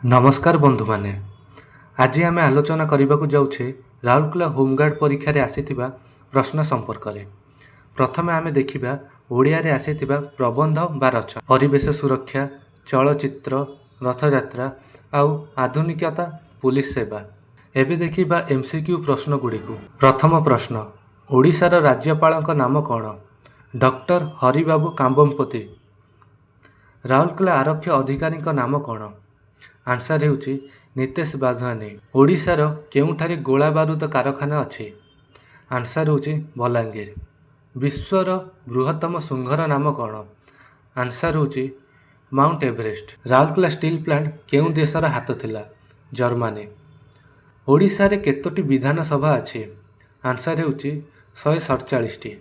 ନମସ୍କାର ବନ୍ଧୁମାନେ, ଆଜି ଆମେ ଆଲୋଚନା କରିବାକୁ ଯାଉଛେ ରାଉରକେଲା ହୋମଗାର୍ଡ଼ ପରୀକ୍ଷାରେ ଆସିଥିବା ପ୍ରଶ୍ନ ସମ୍ପର୍କରେ। ପ୍ରଥମେ ଆମେ ଦେଖିବା ଓଡ଼ିଆରେ ଆସିଥିବା ପ୍ରବନ୍ଧ ବା ରଚନା, ପରିବେଶ ସୁରକ୍ଷା, ଚଳଚ୍ଚିତ୍ର, ରଥଯାତ୍ରା ଆଉ ଆଧୁନିକତା ପୋଲିସ ସେବା। ଏବେ ଦେଖିବା ଏମସିକ୍ୟୁ ପ୍ରଶ୍ନଗୁଡ଼ିକୁ। ପ୍ରଥମ ପ୍ରଶ୍ନ, ଓଡ଼ିଶାର ରାଜ୍ୟପାଳଙ୍କ ନାମ କ'ଣ? ଡକ୍ଟର ହରିବାବୁ କାମ୍ବମପତି। ରାଉରକେଲା ଆରକ୍ଷୀ ଅଧିକାରୀଙ୍କ ନାମ କ'ଣ? ଆନ୍ସର ହେଉଛି ନିତେଶ ବାଧୱାନୀ। ଓଡ଼ିଶାର କେଉଁଠାରେ ଗୋଳା ବାରୁଦ କାରଖାନା ଅଛି? ଆନ୍ସର ହେଉଛି ବଲାଙ୍ଗୀର। ବିଶ୍ୱର ବୃହତ୍ତମ ଶୃଙ୍ଗର ନାମ କ'ଣ? ଆନ୍ସର ହେଉଛି mount Everest. Rourkela steel plant କେଉଁ ଦେଶର ହାତ ଥିଲା? ଜର୍ମାନୀ। ଓଡ଼ିଶାରେ କେତୋଟି ବିଧାନସଭା ଅଛି? ଆନ୍ସର ହେଉଛି 147ଟି।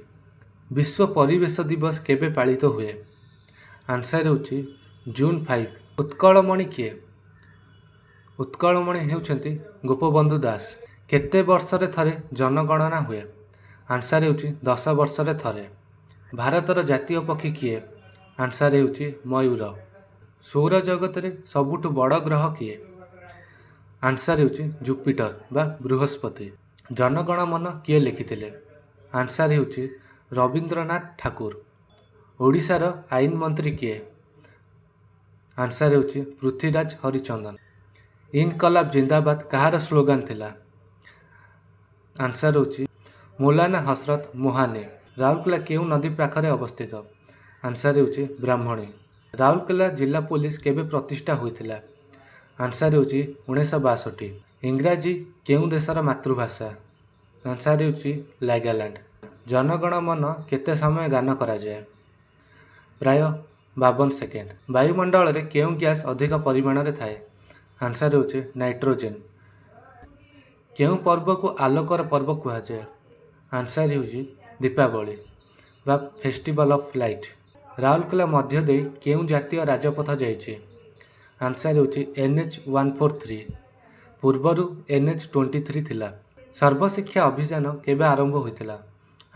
ବିଶ୍ୱ ପରିବେଶ ଦିବସ କେବେ ପାଳିତ ହୁଏ? ଆନ୍ସର ହେଉଛି ଜୁନ୍ 5। ଉତ୍କଳମଣି କିଏ? ଉତ୍କଳମଣି ହେଉଛନ୍ତି ଗୋପବନ୍ଧୁ ଦାସ। କେତେ ବର୍ଷରେ ଥରେ ଜନଗଣନା ହୁଏ? ଆନ୍ସର ହେଉଛି 10 ବର୍ଷରେ ଥରେ। ଭାରତର ଜାତୀୟ ପକ୍ଷୀ କିଏ? ଆନ୍ସର ହେଉଛି ମୟୂର। ସୌରଜଗତରେ ସବୁଠୁ ବଡ଼ ଗ୍ରହ କିଏ? ଆନ୍ସର ହେଉଛି ଜୁପିଟର ବା ବୃହସ୍ପତି। ଜନଗଣ ମନ କିଏ ଲେଖିଥିଲେ? ଆନ୍ସର ହେଉଛି ରବୀନ୍ଦ୍ରନାଥ ଠାକୁର। ଓଡ଼ିଶାର ଆଇନ ମନ୍ତ୍ରୀ କିଏ? ଆନ୍ସର ହେଉଛି ପୃଥ୍ୱୀରାଜ ହରିଚନ୍ଦନ। ଇନକଲାବ ଜିନ୍ଦାବାଦ କାହାର ସ୍ଲୋଗାନ ଥିଲା? ଆନ୍ସର ହେଉଛି ମୌଲାନା ହସରତ ମୋହାନୀ। ରାଉରକେଲା କେଉଁ ନଦୀ ପାଖରେ ଅବସ୍ଥିତ? ଆନ୍ସର ହେଉଛି ବ୍ରାହ୍ମଣୀ। ରାଉରକେଲା ଜିଲ୍ଲା ପୋଲିସ କେବେ ପ୍ରତିଷ୍ଠା ହୋଇଥିଲା? ଆନ୍ସର ହେଉଛି 1962। ଇଂରାଜୀ କେଉଁ ଦେଶର ମାତୃଭାଷା? ଆନ୍ସର ହେଉଛି ନାଗାଲାଣ୍ଡ। ଜନଗଣ ମନ କେତେ ସମୟ ଗାନ କରାଯାଏ? ପ୍ରାୟ 52 ସେକେଣ୍ଡ। ବାୟୁମଣ୍ଡଳରେ କେଉଁ ଗ୍ୟାସ୍ ଅଧିକ ପରିମାଣରେ ଥାଏ? ଆନ୍ସର ହେଉଛି ନାଇଟ୍ରୋଜେନ୍। କେଉଁ ପର୍ବକୁ ଆଲୋକର ପର୍ବ କୁହାଯାଏ? ଆନ୍ସର ହେଉଛି ଦୀପାବଳି ବା ଫେଷ୍ଟିଭାଲ ଅଫ୍ ଲାଇଟ୍। ରାଉରକେଲା ମଧ୍ୟ ଦେଇ କେଉଁ ଜାତୀୟ ରାଜପଥ ଯାଇଛି? ଆନ୍ସର ହେଉଛି ଏନ୍ଏଚ୍ 143। ପୂର୍ବରୁ ଏନ୍ଏଚ୍ 23 ଥିଲା। ସର୍ବଶିକ୍ଷା ଅଭିଯାନ କେବେ ଆରମ୍ଭ ହୋଇଥିଲା?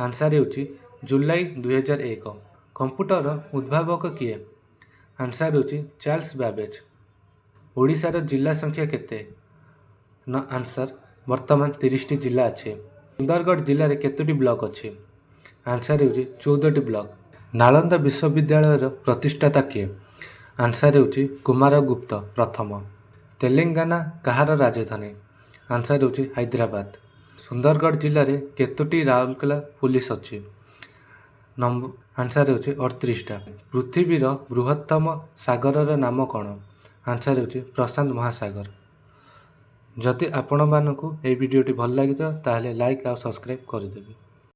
ଆନ୍ସର ହେଉଛି ଜୁଲାଇ 2001। କମ୍ପ୍ୟୁଟରର ଉଦ୍ଭାବକ କିଏ? ଆନ୍ସର ହେଉଛି ଚାର୍ଲସ ବ୍ୟାବେଜ। ଓଡ଼ିଶାର ଜିଲ୍ଲା ସଂଖ୍ୟା କେତେ? ଆନ୍ସର, ବର୍ତ୍ତମାନ 30ଟି ଜିଲ୍ଲା ଅଛି। ସୁନ୍ଦରଗଡ଼ ଜିଲ୍ଲାରେ କେତୋଟି ବ୍ଲକ ଅଛି? ଆନ୍ସର ହେଉଛି 14ଟି ବ୍ଲକ। ନାଳନ୍ଦା ବିଶ୍ୱବିଦ୍ୟାଳୟର ପ୍ରତିଷ୍ଠାତା କିଏ? ଆନ୍ସର ହେଉଛି କୁମାରଗୁପ୍ତ ପ୍ରଥମ। ତେଲେଙ୍ଗାନା କାହାର ରାଜଧାନୀ? ଆନ୍ସର ହେଉଛି ହାଇଦ୍ରାବାଦ। ସୁନ୍ଦରଗଡ଼ ଜିଲ୍ଲାରେ କେତୋଟି ରାଉରକେଲା ପୋଲିସ ଅଛି? ଆନ୍ସର ହେଉଛି 38ଟା। ପୃଥିବୀର ବୃହତ୍ତମ ସାଗରର ନାମ କ'ଣ? ଆନ୍ସର ହେଉଛି ପ୍ରଶାନ୍ତ ମହାସାଗର। ଯଦି ଆପଣମାନଙ୍କୁ ଏହି ଭିଡ଼ିଓଟି ଭଲ ଲାଗିଥିବ, ତାହେଲେ ଲାଇକ୍ ଆଉ ସବସ୍କ୍ରାଇବ୍ କରିଦେବେ।